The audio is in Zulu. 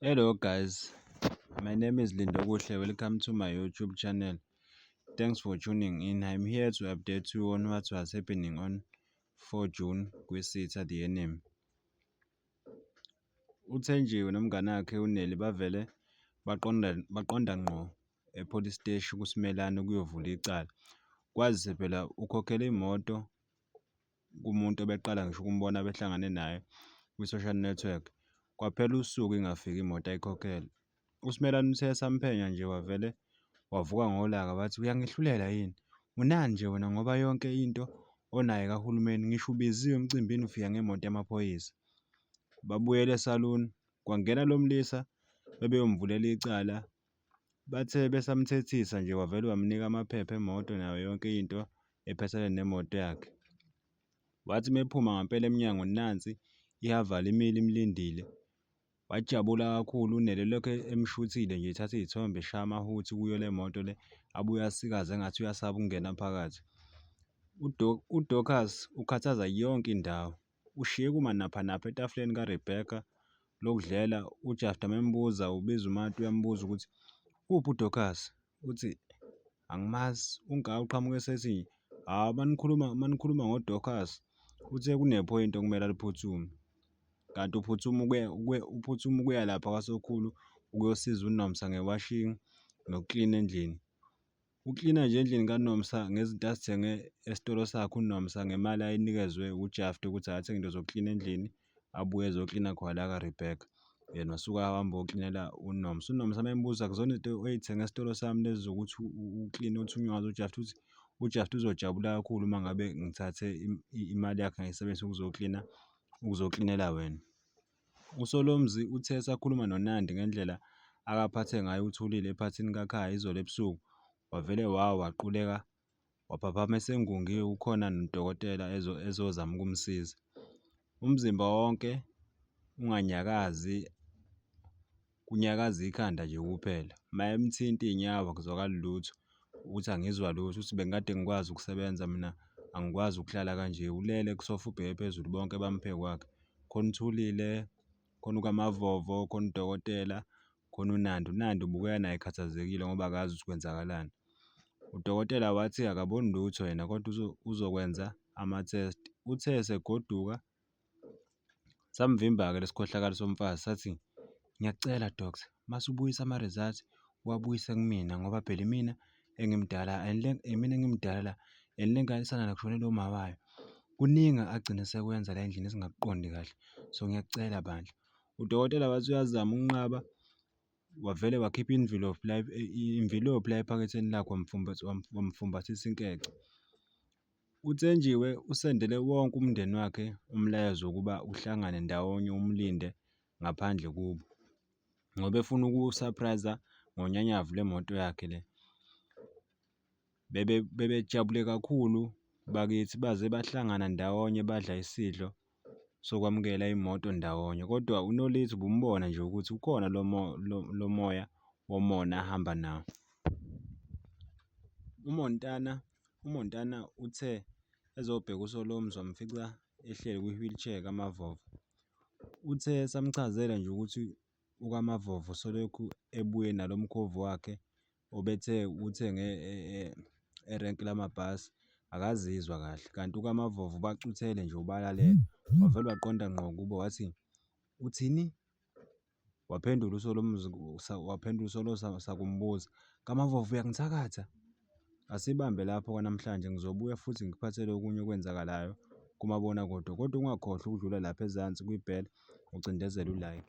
Hello guys, my name is Lindokuhle. Welcome to my YouTube channel. Thanks for tuning in. I'm here to update you on what was happening on 4 June kwiSitha The Enemy. UThenjiwe nomngani wakhe uNelly bavele baqonda ngqo e-police steshi kuSimelane ukuyovula icala. Kwazise phela ukhokhele imoto kumuntu obeqala ngisho ukumbona behlangane naye kwi-social network. Kwaphela usuku ingafiki imoto ayikhokhele. USimelane uthe esamphenya nje wavele wavuka ngolaka wathi, uyangehlulela yini? Unani nje wena ngoba yonke into onayo kahulumeni, ngisho ubiziwe emcimbini ufika ngemoto yamaphoyisa. Babuyela esaluni, kwangena lo mlisa bebeyomvulela icala. Bathe besamthethisa nje wavele wamnika amaphepha emoto nayo yonke into ephathelene nemoto yakhe. Wathi mephuma ngampela emnyango nansi iHaval imile imlindile. Wajabula kakhulu uNele lokhu emshuthile nje ethatha iy'thombe eshaya amahuthi kuyo le moto le, abuye asikaze engathi uyasaba ukungena phakathi. UDorcas ukhathaza yonke indawo. Ushiye kumanaphanapha etafuleni kaRebecca lokudlela. UJafta membuza ubiza uMati uyambuza ukuthi uphi uDorcas? Uthi angimazi. UNkawu uqhamuke esethi hawu manikhuluma ngoDorcas uthe kunephoyinti okumele aliphuthume. Kanti uphuthuma ukuya lapha kwaSokhulu ukuyosiza uNomsa nge-washing nokuklina endlini. Uklina nje endlini kaNomsa ngezinto azithenge esitolo sakhe uNomsa ngemali ayinikezwe uJafta ukuthi akathenge into zokuklina endlini abuye ezoklina khona la kaRebecca. Yena wasuka wahamba wayoklinela uNomsa. UNomsa membuza akuzona izinto oy'thenge esitolo sami lezi zokuthi ukline uthunywe ngazo uJafta, uthi uJafta uzojabula kakhulu uma ngabe ngithathe imali yakhe ngayisebenzisa ukuzoklina, ukuzoklinela wena. USolomzi uthe esakhuluma noNandi ngendlela akaphathe ngayo uThulile ephathini kaKhaya izolo ebusuku, wavele wawa waquleka waphaphama esengungiwe kukhona nodokotela ezozama ukumsiza. Umzimba wonke unganyakazi, kunyakaza ikhanda nje kuphela. Mayemthinta iy'nyawo akuzwakali lutho, ukuthi angizwa lutho, uthi bengikade ngikwazi ukusebenza mina angikwazi ukuhlala kanje. Ulele kusofa ubheke phezulu bonke bamphe kwakhe. Khona uThulile, khona uKamavovo, khona udokotela, khona uNandi. UNandi ubukeka naye ekhathazekile ngoba akazi ukuthi kwenzakalani. Udokotela wathi akaboni lutho yena kodwa uzokwenza ama-test. Uthe esegoduka samvimba-ke lesikhohlakali somfazi sathi, ngiyakucela doctor, mase ubuyisa ama-results uwabuyise kumina ngoba phela imina engimdala and imina engimdala la and le ngane isanda kushonelwa umama wayo. Kuningi agcine esekwenza la endlini esingakuqondi kahle, so ngiyakucela bandla. Udokotela wathi uyazama ukunqaba, wavele wakhipha imvilophi la imvilophi la ephaketheni lakhe wamfumbathisa inkece. UThenjiwe usendele wonke umndeni wakhe umlayezo wokuba uhlangane ndawonye umlinde ngaphandle kubo ngoba efuna ukuwusaphrayiza ngonyanyavu lwemoto yakhe le. Bebejabule kakhulu bakithi baze bahlangana ndawonye badla isidlo sokwamukela imoto ndawonye, kodwa uNolitha ubumbona nje ukuthi ukhona lo moya womona ahamba nawo. UMontana uthe ezobheka uSolomzi wamfica ehleli kwi-wheelchair kaMavovo. Uthe esamchazela nje ukuthi uKamavovo selokhu ebuye nalo mkhovu wakhe obethe uwuthenge erenki lamabhasi akazizwa kahle, kanti uKamavovo ubacuthele nje ubalalela. Wavele waqonda ngqo kubo wathi, uthini? Waphendula uSolomzi waphendula uSolosa sakumbuza, Kamavovo uyangithakatha? Asibambe lapho kwanamhlanje ngizobuya futhi ngikuphathele okunye okwenzakalayo kumabonakude, kodwa ungakhohlwa ukudlula lapha ezansi kwi-bell ucindezele u-like.